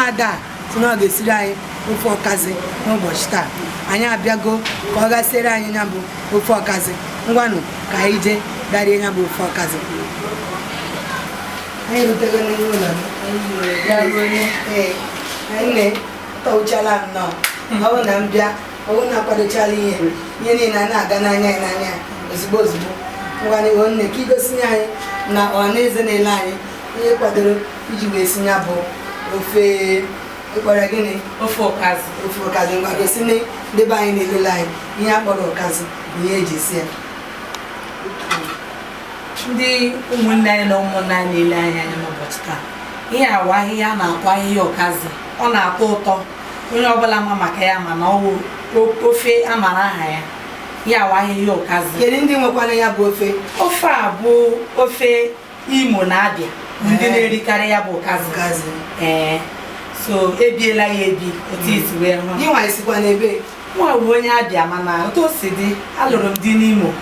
Nwaada a sị na ọ ga-esiri anyị ofe ọkazị n'ụbọchị taa. Anyị abịago ka ọ ga-siere anyị ya bụ ofe ọkazị. Ngwanụ, ka anyị jee bịa rie ya bụ ofe ọkazị. Anyị rutego n'ihu ụlọ m. Ee, nne, tọwụchala m nnọọ. Ọ bụrụ na m bịa, ọ bụrụ na akwadochala ihe, ihe niile a na-aga n'anya ya n'anya ya ozugbo ozugbo. Ngwanụ nne, ka igosi anyị na ọha na eze na-ele anyị onye kwadoro iji wee si ya bụ ofe ịkpọrọ gịnị? Ofe ụkazị. Ofe ụkazị. Ngwa, gosi ndị be anyị na-elele anyị ihe a kpọrọ ụkazị na ihe eji esi ya. Ndị ụmụnne anyị na ụmụnna anyị na-ele anyị anya n'ụbọchị taa, ihe awa ahịhịa a na-akpọ ahịhịa ụkazị, ọ na-atọ ụtọ. Onye ọbụla ma maka ya, mana ọ wụ ofe a mara aha ya. Ihe awa ahịhịa ụkazị. Kedu ndị nwekwana ya bụ ofe? Ofe a bụ ofe Imo na Abịa, ndị na-erikarị ya bụ ụkazị. Ụkazị. Ee, so ebiela ya ebi otu isi wee hụ. Gị nwa sikwa n'ebe? Nwa bụ onye Abịa, mana otu o si dị, alụrụ m di n'Imo.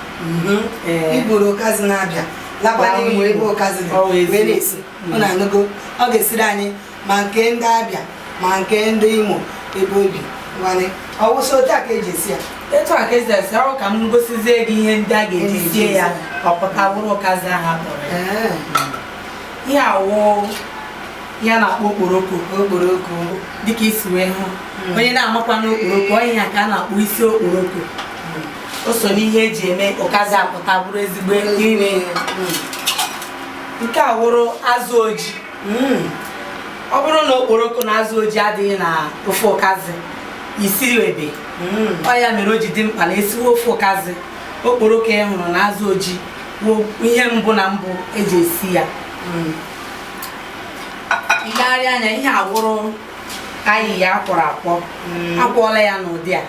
Ee. Iburu ụkazị na-abịa lakwa Lawa n'Imo ebe Imo. ụkazị dị Ọ wụ wee eziokwu. na-esi. Ọ na-anụgo, ọ ga-esiri anyị ma nke ndị Abịa ma nke ndị Imo ebe obi. Ngwanị, ọ wụsị otu a ka eji esi ya? Etu a ka esi esi ọ. Ka m gosizie gị ihe ndị a ga-eji sie ya, ọ pụta wụrụ ụkazị ahụ a kpọrọ ya. Ihe awụ ihe a na-akpọ okporoko. Okporoko. Dịka isi wee hụ, onye na-amakwa n'okporoko, ọ ihe a ka a na-akpọ isi okporoko. O so n'ihe eji eme ụkazị apụta bụrụ ezigbo nri. Nke a wụrụ azụ oji. Ọ bụrụ na okporoko na azụ oji adịghị na ofe ụkazị, isiriwebe. Ọ ya mere o ji dị mkpa na esiwe ofe ụkazị, okporoko ị hụrụ na azụ oji bụ ihe mbụ na mbụ eji esi ya. Ilegharị anya, ihe awụrụ ayịya akwọrọ akwọ. Akwọọla ya n'ụdị a.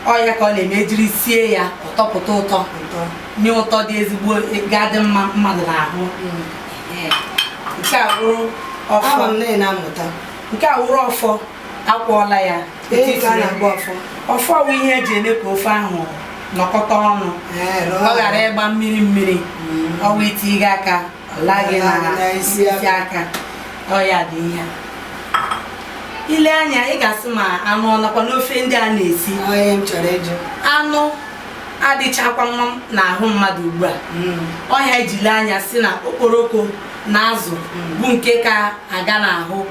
Ọ ya ka ọ na-eme ejiri sie ya, ọtọpụta ụtọ. Ụtọ. Nye ụtọ dị ezigbo, ga-adị mma mmadụ n'ahụ. Ee. Nke a wụrụ ọfọ. Ama m na ị na-amụta. Nke a wụrụ ọfọ, akwọọla ya. Ee, nke a na-akpọ ọfọ? Ọfọ wụ ihe eji eme ka ofe ahụ nọkọta ọnụ. Ee, ọ ghara ịgba mmiri mmiri. Ọ wụ itiga aka, ọ laghị na Ọ laghị na isi isi aka. Ọ ya dị ihe a. Ile anya, ị ga-asị ma anụ ọ nọkwa n'ofe ndị a na-esi? Ọ ihe m chọrọ ịjụ. Anụ adịchakwa mma n'ahụ mmadụ ugbu a. Ọhịa ejile anya si na okporoko na azụ bụ nke ka aga n'ahụ.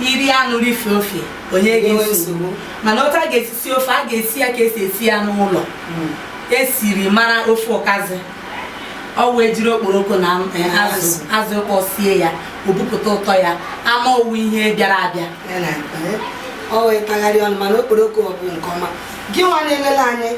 Iri anụ rifee ofe, onye gị Enwe nsogbu. Nsogbu. Mana otu a ga-esi sie ofe, a ga-esi ya ka esi esi ya n'ụlọ esiri mara ofe ụkazị. Ọ wee jiri okporoko na azụ, azụ ụkpọ sie ya, o bupụta ụtọ ya. Anụ owu ihe bịara abịa. Ya na ọ wee tagharị ọnụ, mana okporoko ọ bụ nke ọma. Gị nwa na-elele anyị,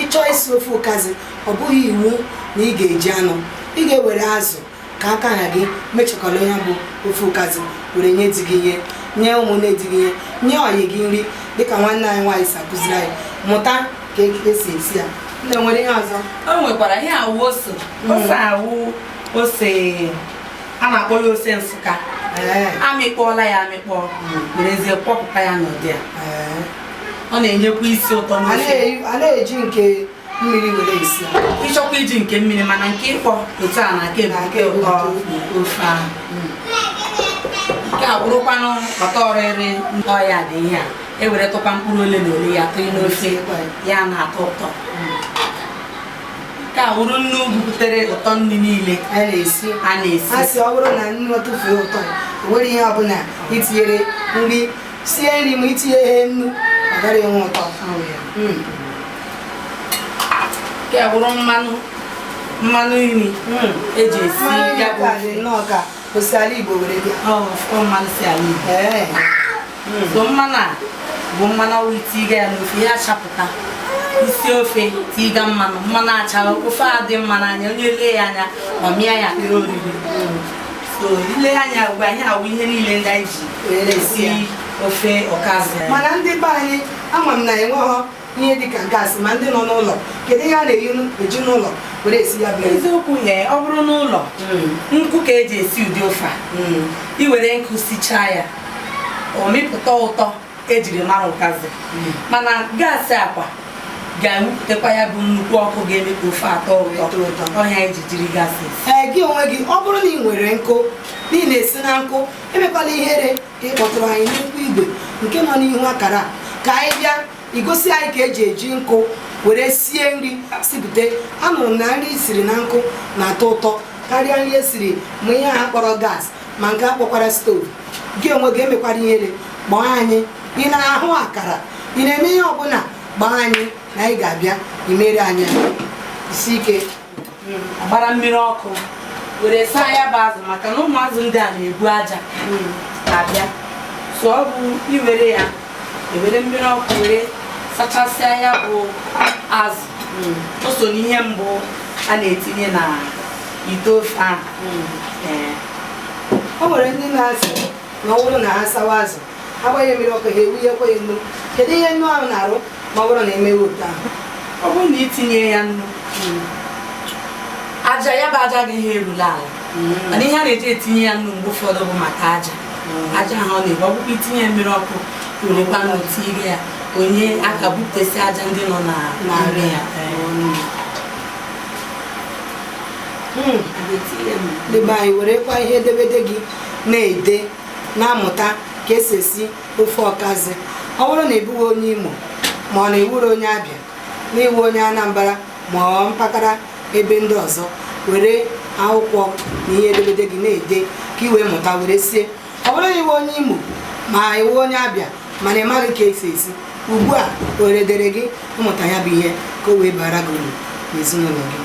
ịchọọ isi ofe ụkazị, ọ bụghị iwu na ị ga-eji anụ. Ị ga-ewere azụ ka aka ha gị mechakọrọ ya bụ ofe ụkazị, were nye di gị ihe, nye ụmụnne di gị ihe, nye ọyị gị nri, dịka nwanne anyị nwaanyị si akụziri anyị. Mụta ka esi esi ya. Nne, nwere ihe ọzọ? O nwekwara ihe awụ ose. Ose awụ ose a na-akpọ ya ose Nsụka. Amịkpọọla ya amịkpọ, werezie kwọpụta ya n'ụdị a. Ọ na-enyekwa isi ụtọ A n'ofe. A na-eji nke mmiri were esi ya? Ịchọkwa iji nke mmiri, mana nke ịkpọ otu a na-aka ebute ụtọ ofe ahụ. Nke a bụrụkwanụ ọtọ ọrịrị. Ọya dị ihe a, ewere tụkwa mkpụrụ ole na ole ya tụnye n'ofe ya, na-atọ ụtọ. Nke a wụrụ nnu buputere ụtọ nri niile a na-esi. A na-esi. A sị ọ bụrụ na nnu tụfuo ụtọ ya, o nwere ihe ọbụla itinyere nri, sie nri ma itinye ihe nnu, ọ gaghị enwe ụtọ. Nke a wụrụ mmanụ, mmanụ nri eji esi Mmanụ ya bụ nri ka dị nnọọ ka osi ala Igbo were bịa. Ọ mmanụ si ala Igbo. So mmanụ a bụ mmanụ ọwụ itiga ya n'ofe, ya achapụta. Isi ofe, tiga mmanụ, mmanụ acha, ofe a dị mma n'anya. Onye lee ya anya, ọ mịa ya akpịrị oriri. So ile anya ugbu a, ihe awụ ihe niile ndị anyị ji were esi ya. Esi ofe ọkazị. Mana ndị be anyị, ama m na enweghọ ihe dịka gaasị, ma ndị nọ n'ụlọ, kedu ihe a na-eyi eji n'ụlọ were esi ya bụ ihe? Eziokwu ya, ọ bụrụ n'ụlọ, nkụ ka eji esi ụdị ofe a. I were nkụ sichaa ya, ọ mịpụta ụtọ ejiri mara ụkazị. Mana gaasị akwa Ga-ewepụtakwa ya bụ nnukwu ọkụ ga-eme ka ofe atọ ụtọ. Ụtọ ụtọ. Ọhịa eji jiri gasị. Ee, gị onwe gị, ọ bụrụ na ị nwere nkụ na ị na-esi na nkụ, emekwala ihere ka ị kpọtụrụ anyị n'ukwu igwe nke nọ n'ihu akara a, ka anyị bịa igosi anyị ka eji eji nkụ were sie nri sipụte. Anụrụ m na nri siri na nkụ na-atọ ụtọ karịa nri esiri ma ihe a kpọrọ gas ma nke akpọkwara stove. Gị onwe gị, emekwara ihere, gbaa anyị. Ị na-ahụ akara, ị na-eme ihe ọbụla, gbaa anyị na anyị ga-abịa imere anyị isi ike. Agbara mmiri ọkụ were saa ya bụ azụ, maka na ụmụ azụ ndị a na-ebu aja abịa. So ọ bụ iwere ya ewere mmiri ọkụ were sachasịa ya bụ azụ. O so n'ihe mbụ a na-etinye na ite ofe ahụ. Ee. O nwere ndị na-asị na ọ bụrụ na ha sawa azụ, ha gbanye mmiri ọkụ, ha ewunyekwa ya nnu. Kedu ihe nnu ahụ na-arụ ma ọ bụrụ na emewe otu ahụ? Ọ bụrụ na itinye ya nnu, aja ya bụ aja agaghị erula ala. Mana ihe a na-eji etinye ya nnu mgbe ụfọdụ bụ maka aja aja ahụ ọ na-ebu. Ọ bụkwa itinye ya mmiri ọkụ, werekwa nnu tinye ya, onye aka bupụtasị aja ndị nọ na n'ime ya. Ndị be anyị, werekwa ihe edemede gị na-ede, na-amụta ka esi esi ofe ọkazị. Ọ bụrụ na ịbụghị onye Imo, ma ọ na-ewuru onye Abịa, na iwu onye Anambra, ma ọ mpaghara ebe ndị ọzọ, were akwụkwọ na ihe edemede gị na-ede ka ị wee mụta were sie. Ọ bụrụ na iwu onye Imo ma iwu onye Abịa, mana ị maghị ka esi esi, ugbu a ohere dere gị ịmụta ya bụ ihe ka o wee bara gị uru n'ezinụlọ gị.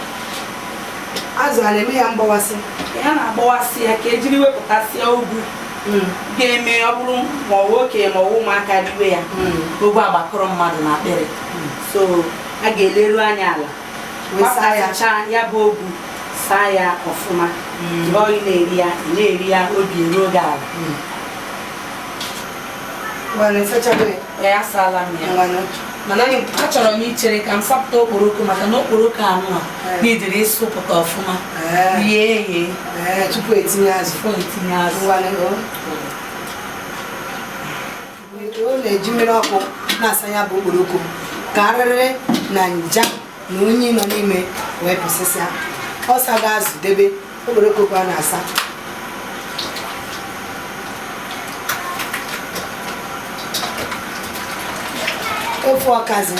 Azụ a na-eme ya mgbawasị? Ya na-agbawasị ya ka ejiri wepụtasịa ogwu ga-eme ọ bụrụ ma ọ bụ okenye ma ọ bụ ụmụaka riwe ya, ogwu agbakọrọ mmadụ na akpịrị. So a ga-eleru anya ala wee saa ya. Wapụtasịcha ya bụ ogwu, saa ya ọfụma. Mgbe ọ na-eri ya, ị na-eri ya, obi eruo gị ala. Ngwanụ, ịsachago ya? Ya asaala m ya. Ngwanụ. Mana achọrọ m ichere ka m sapụta okporoko, maka na okporoko anụ a n'idiri ịsụpụta ọfụma, ghee eghe. Ee, tupu etinye azụ. Tupu etinye azụ. Ngwanụ, o ọ na-eji mmiri ọkụ na-asa ya bụ okporoko ka arịrị na nja na unyi nọ n'ime wee pụsịsịa. Ọ saga azụ, debe okporoko ka ọ na-asa. Ofe ọkazị,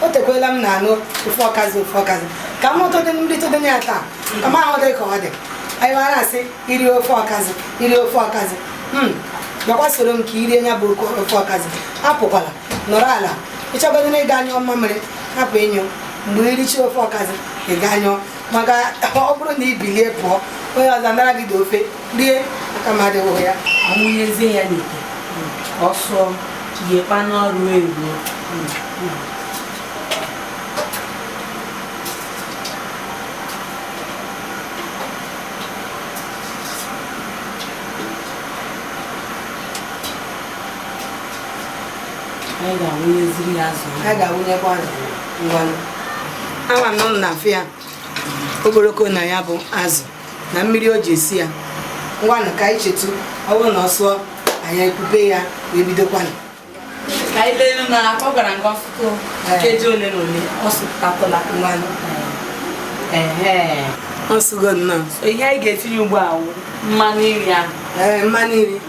o tekwela m na-anụ ofe ọkazị. Ofe ọkazị ka m hụtụdị ndị tụdị ya taa, ka m ahụ dị ka ọ dị. Anyị mara asị iri ofe ọkazị, iri ofe ọkazị. Bịakwa soro m ka irie ya bụ ofe ọkazị. Apụkwala, nọrọ ala. Ịchọgodo na ịga anyụọ mmamịrị, hapụ ịnyụ. Mgbe irichi ofe ọkazị, ị ga anyụọ, maka ọ bụrụ na ị bilie pụọ, onye ọzọ nara gị dị ofe rie. Aka m adịghị ya. Awụnyezie ya n'ite ka ọ sụọ, ghekwa n'ọrụ eruo. Anyị ga-awụnyeziri ya azụ ahụ. A ga-awụnyekwa azụ. Ngwanụ, ama m na ụnụ na-afụ ya, okporoko na ya bụ azụ na mmiri o ji esi ya. Ngwanụ, ka anyị chetu. Ọ bụrụ na ọ sụọ, anyị ekwupe ya wee bidokwanụ. Ka anyị leelu na ọ gwara nga ọsụtụ nkeji ole na ole, ọ sụpụtatụla. Ngwanụ. Ehe. Ọ sụgo nnọọ. So ihe anyị ga-etinye ugbu a wụ mmanụ nri ahụ. Ee, mmanụ nri.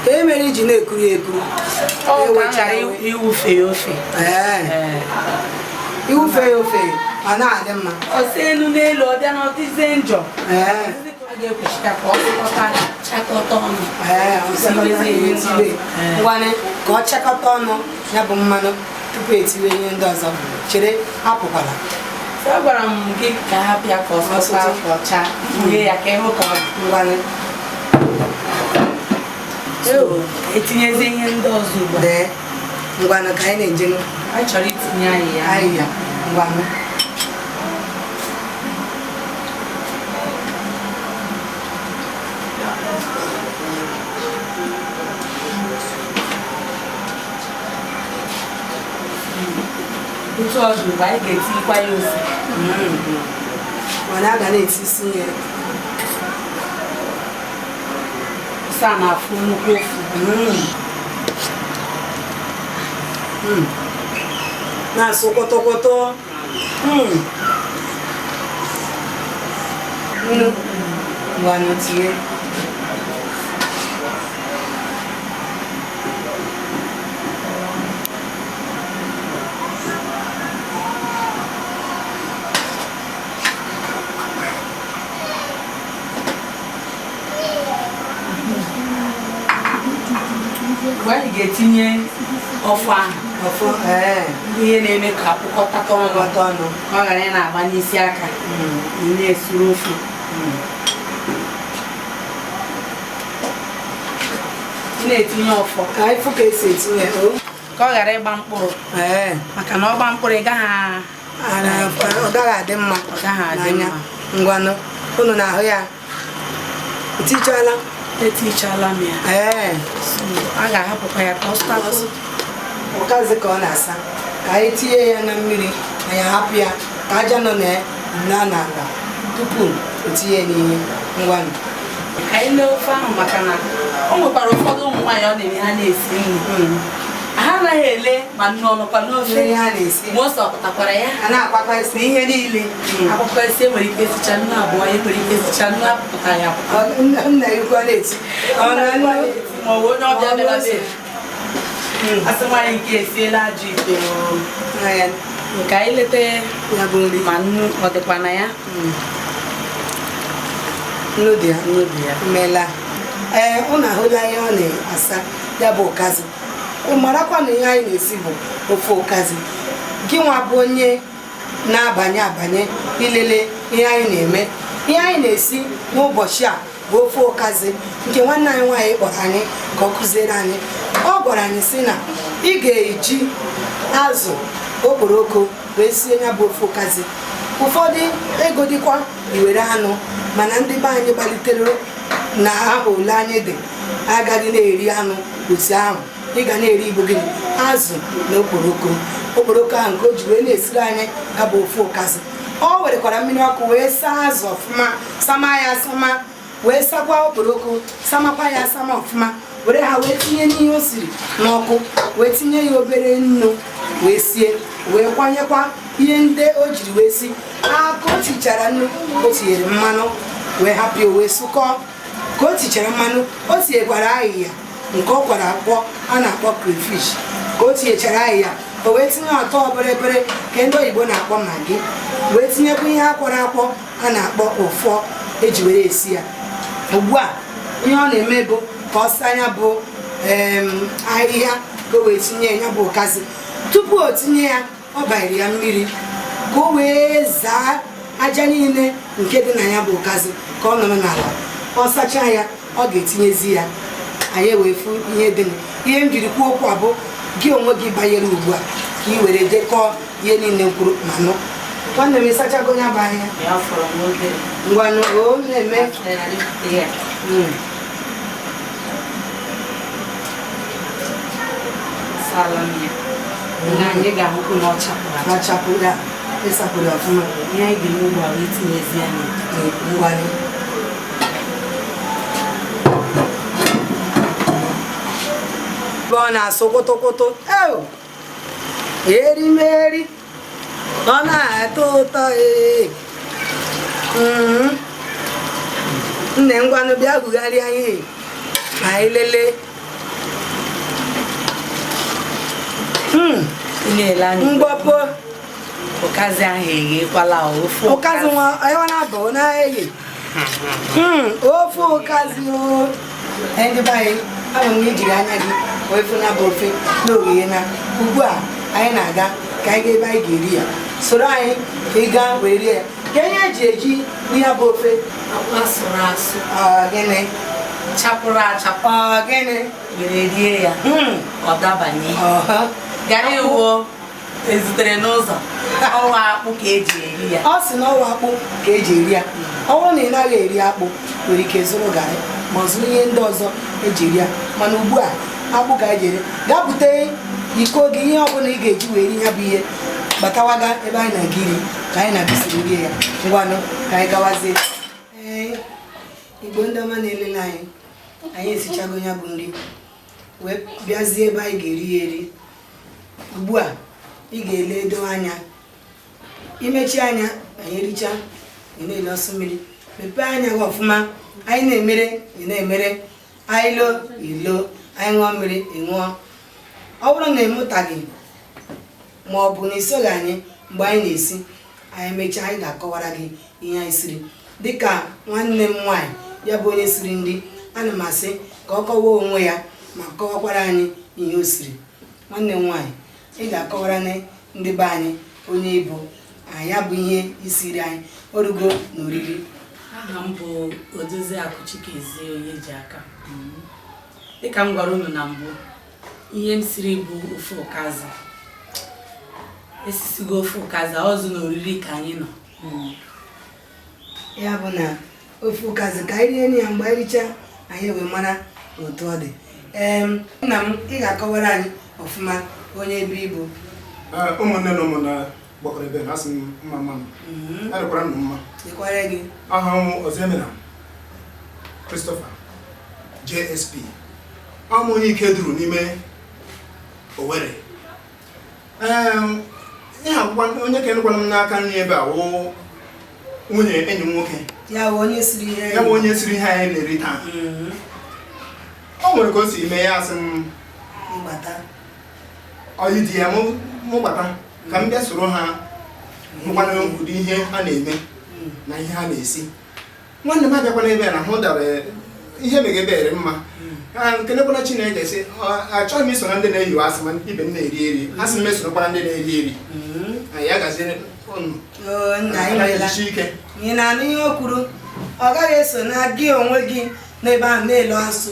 Ka e mere iji na-ekuru ya ekuru? Ọ ka m ghara iwufe ya ofe. Ee. Ee. Iwufe ya ofe, ọ na-adị mma. Ọ si elu n'elu, ọ bịa na ọ dịzie njọ. Ee. A ga-ekpuchita ka ọ sụkọta, chakọta ọnụ. Ee, ọ sịkọta ihe tiwe. Ee. Ngwanị, ka ọ chakọta ọnụ ya bụ mmanụ tupu etiwe ihe ndị ọzọ. Chere, apụkwala. So a gwara m gị ka hapụ ya ka ọ sụkọta, ka ọ chaa, kpughe ya ka ịhụ ka ọ dị. Ngwanị. So etinyezie ihe ndị ọzọ ugbu a. Dee, ngwanụ, ka anyị na-eje. Anyị chọrọ itinye anyị ya. Ahịhịa. Ngwanụ. Otu ọ dị ugbu a, anyị ga-etinyekwa ya ose. Mana a ga na-etisi ihe. Ose a na-afụ nnukwu ụfụ. Na-asụ kwọtọkwọtọ. Nnu, ngwanụ tinye. Mgbe anyị ga-etinye ọfọ ahụ, Ọfọ, ee. ihe na-eme ka akwụkọtata ọnụ, Gbata ọnụ. ka ọ ghara ị na-agba n'isi aka ị na-esuru ofe. Ị na-etinye ọfọ Ka anyị fụ ka esi etinye o. ka ọ ghara ịgba mkpụrụ, Ee. maka na ọ gba mkpụrụ ị gaghị Ọ gaghị adị mma. Ọ gaghị adị n'anya. mma. Ngwanụ, unu na-ahụ ya. Etichala. Etichala m ya. Ee. So, a ga-ahapụkwa ya ka ọ sụtatụ. Ụkazị ka ọ na-asa, ka anyị tinye ya na mmiri, anyị ahapụ ya ka aja nọ na ya na n'ala tupu o tinye ya n'ihe. Ngwanụ. Ka anyị lee ofe ahụ, maka na o nwekwara ụfọdụ ụmụ nwaanyị ọ na-eme ha na-esi nri, ha anaghị ele ma nnu ọ nọkwa n'ofe, Ihe ha na-esi, ma ose ọ pụtakwara ya, a na-akwakwa isi na ihe niile. Akwụkwọ isi enwere ike esicha nnu abụọ, e nwere ike esicha nnu apụta ya apụta. Nna ya ukwu ọ na-eti ọ na nnu. Ma ọ bụ onye ọbịa bịara be asị nwaanyị nke esiela ajọ ite o. Na ya. Nke anyị leta Ya bụ nri. Ma nnu ọ dịkwa na ya? Nnu dị ya. Nnu dị ya. Meela. Ee, unu ahụla ihe ọ na-asa, ya bụ ụkazị. Marakwa na ihe anyị na-esi bụ ofe ụkazị. Gị nwa bụ onye na-abanye abanye ilele ihe anyị na-eme, ihe anyị na-esi n'ụbọchị a bụ ofe ụkazị nke nwanne anyị nwaanyị kpọrọ anyị ka ọ kụziere anyị. Ọ gwara anyị sị na ị ga-eji azụ okporoko wee sie ya bụ ofe ụkazị. Ụfọdụ ego dịkwa iwere anụ, mana ndị be anyị gbalitere na ahụ ole anyị dị agaghị na-eri anụ otu ahụ. Ị ga na-eri igbo gịnị? Azụ na okporoko. Okporoko ahụ nke o ji wee na-esiri anyị ya bụ ofe ụkazị. Ọ werekwara mmiri ọkụ wee saa azụ ọfụma, sama ya asama, wee sakwa okporoko, samakwa ya asama ọfụma, were ha wee tinye n'ihe o siri n'ọkụ, wee tinye ya obere nnu wee sie, wee kwanyekwa ihe ndị o jiri wee si aka. O tichara nnu, o tinyere mmanụ, wee hapụ ya wee sụkọọ. Ka o tichara mmanụ, o tinyekwara ahịhịa nke ọ kwara akpọ a na-akpọ crayfish. Ka o tinyechara ahịhịa, o wee tinye ọtọ obere ka ndị oyibo na-akpọ Maggi, wee tinyekwa ihe akwọrọ akwọ a na-akpọ ụfọ eji were esi ya. Ugbu a ihe ọ na-eme bụ ka ọ saa ya bụ ahịhịa ka o wee tinye ya bụ ụkazị. Tupu o tinye ya, ọ banyere ya mmiri ka o wee zaa aja niile nke dị na ya bụ ụkazị ka ọ nọrọ n'ala. Ọ sachaa ya, ọ ga-etinyezi ya, anyị wee fụ ihe dị. Ihe m jiri kwuo okwu a bụ gị onwe gị banyere ugbu a ka ị were dekọọ ihe niile m kwuru ma nụ. Nwanne m, ịsachago ya bụ ahịhịa? Ya fọrọ n'obere. Ngwanụ, o na-eme. Ya. Asala m ya. Na anyị ga-ahụkwu na ọ chapụrụ achapụ. Achapụrụ ya, ịsapụrụ ya ọfụma. Ihe anyị ga-eme ugbu a bụ itinyezi ya n'ite. Ngwanụ. Ebe ọ na-asụ kwụtụkwụtụ eo, erimeri ọ na-atọ ụtọ. Ee. Nne, ngwanụ, bịa gụgharịa ihe ma anyị lelee. Ị na-ele anya. Mgbọpụ. Ụkazị ahụ eghekwala o, ofe. Ụkazị nwa ọ na-abụ na-eghe. Ofe ụkazị o. Ee, ndị be anyị, abụ m na ijiri anya gị wee fụ ya bụ ofe n'ogige. Na ugbu a anyị na-aga ka anyị gaa ebe anyị ga-eri ya. Soro anyị ka ị gaa wee rie ya. Ka ihe eji eji n'ihe bụ ofe? Akpụ asụrụ asụ. Ọ gịnị? Chapụrụ achapụ. Ọ gịnị? Were rie ya. Ọ dabanye. Ọha. Garị iwo ezutere n'ụzọ, ọwa akpụ ka eji eri ya. Ọ sị na ọwa akpụ ka eji eri ya. Ọ bụrụ na ị naghị eri akpụ, nwere ike zụrụ garị ma ọ zụrụ ihe ndị ọzọ eji eri ya, mana ugbu a akpụ ka eji eri. Gaa bute iko gị, ihe ọbụla ị ga-eji wee ri ya bụ ihe, batawaga ebe anyị na-aga iri ka anyị na-abịasiri rie ya. Ngwanụ, ka anyị gawazie. Ee, Igbo ndị ọma na-elele anyị, Anyị esichago ya bụ nri wee bịazie ebe anyị ga-eri ya eri. Ugbu a ị ga-eledo anya, imechi anya, anyị ericha, ị na-ele ọsọ mmiri. Mepee anya gị ọfụma, anyị na-emere, ị na-emere anyị, loo ilo, anyị ṅụọ mmiri, ị ṅụọ. Ọ bụrụ na ị mụtaghị ma ọ bụ na isoghị anyị mgbe anyị na-esi, anyị mechaa anyị ga-akọwara gị ihe anyị siri. Dịka nwanne m nwaanyị, ya bụ onye siri nri, ana m asị ka ọ kọwaa onwe ya ma kọwakwara anyị ihe o siri. Nwanne m nwaanyị, ị ga-akọwara ndị be anyị onye ịbụ ya bụ ihe isiri anyị orugo na oriri. Aha m bụ Odoziakụ Chikezie Onyejiaka. Dịka m gwara unu na mbụ, ihe m siri bụ ofe ụkazị. Esisigo ofe ụkazị ọzọ na oriri ka anyị nọ. Ya bụ na ofe ụkazị ka anyị rie ya, mgbe anyị richaa anyị wee mara otu ọ dị. Ee, nna m, ị ga-akọwara anyị ọfụma onye ebe ịbụ. Ụmụnne na ụmụnna gbakọrọ ebe na asị m mma mma m adịkwara nnụ mma. Dịkwara gị. Aha m Ozoemena Christopher JSP, ọ m onye ike duru n'ime Owerri. Ee, ihe akwụkwọ onye kenekwana m n'aka nri ebe a wụ nwunye enyi m nwoke. Ya bụ onye siri ihe. Ya bụ onye siri ihe anyị na-eri taa. O nwere ka o si mee ya, asị m mgbata ọyị di ya mụ gbata ka m bịa soro ha hụkwana ụdị ihe ha na-eme na ihe ha na-esi. Nwanne m abịakwana ebe a na hụ dara ihe megebere mma. Kelekwana Chineke sị achọghị m iso na ndị na-eyiwe asị ma ibe m na-eri eri, asị m esorokwana ndị na-eri eri. Ya gaziere unu. Oo, nna, imeela. Jisie ike. Ị na-anụ ihe o kwuru? Ọ gaghị eso na gị onwe gị n'ebe ahụ na-elo asụ.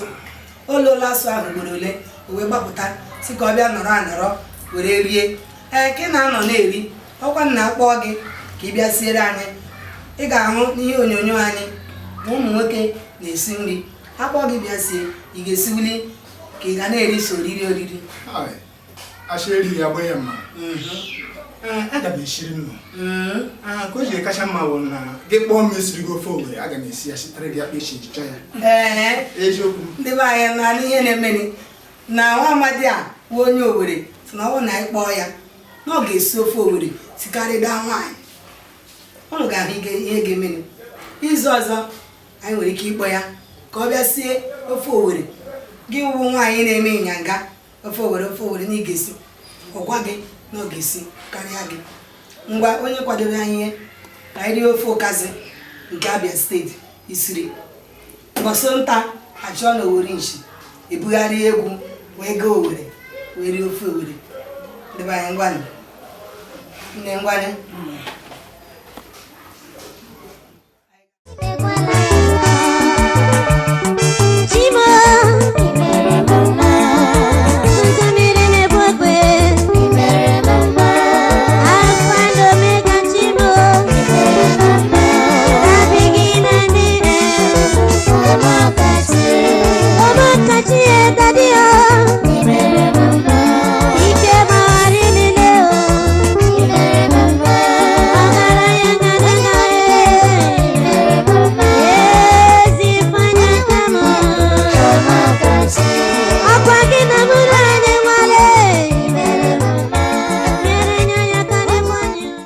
O loola asụ ahụ ugboro ole, o wee gbapụta si ka ọ bịa nọrọ anọrọ were rie. Ee, ka ị na-anọ na-eri ọkwa nna akpọọ gị ka ị bịa siere anyị, ị ga-ahụ n'ihe onyonyo anyị na ụmụ nwoke na-esi nri. Akpọọ gị bịa sie, ị ga-esiwuli ka ị ga na-eri so oriri oriri? Achị erighị ya gbaa ya mma. Ee, aga m esiri nnụ. Ka o ji kacha mma bụ na gị kpọọ m esiri gị ofe Owere, aga m esi ya sitere gị akpa esi ejicha ya. Ee. Eziokwu. Ndị be anyị, na ihe na-emeni na nwa amadi a bụ onye Owere sị na ọ bụrụ na anyị kpọọ ya na ọ ga-esi ofe Owere sikarịda nwaanyị. Ụnụ ga-ahụ ihe ga-emeni izu ọzọ. Anyị nwere ike ịkpọ ya ka ọ bịa sie ofe Owere. Gị wụ nwaanyị na-eme ịnyanga ofe Owere, ofe Owere na ị ga-esi, ọ gwa gị na ọ ga-esi karịa gị. Ngwa, onye kwadoro anyị ihe ka anyị rie ofe ụkazị nke Abia Steeti isiri mbọsị nta achọọ na Owere nshi ebugharị egwu wee gaa Owere wee rie ofe Owere. Ndị be anyị, ngwanụ. Nne, ngwanụ.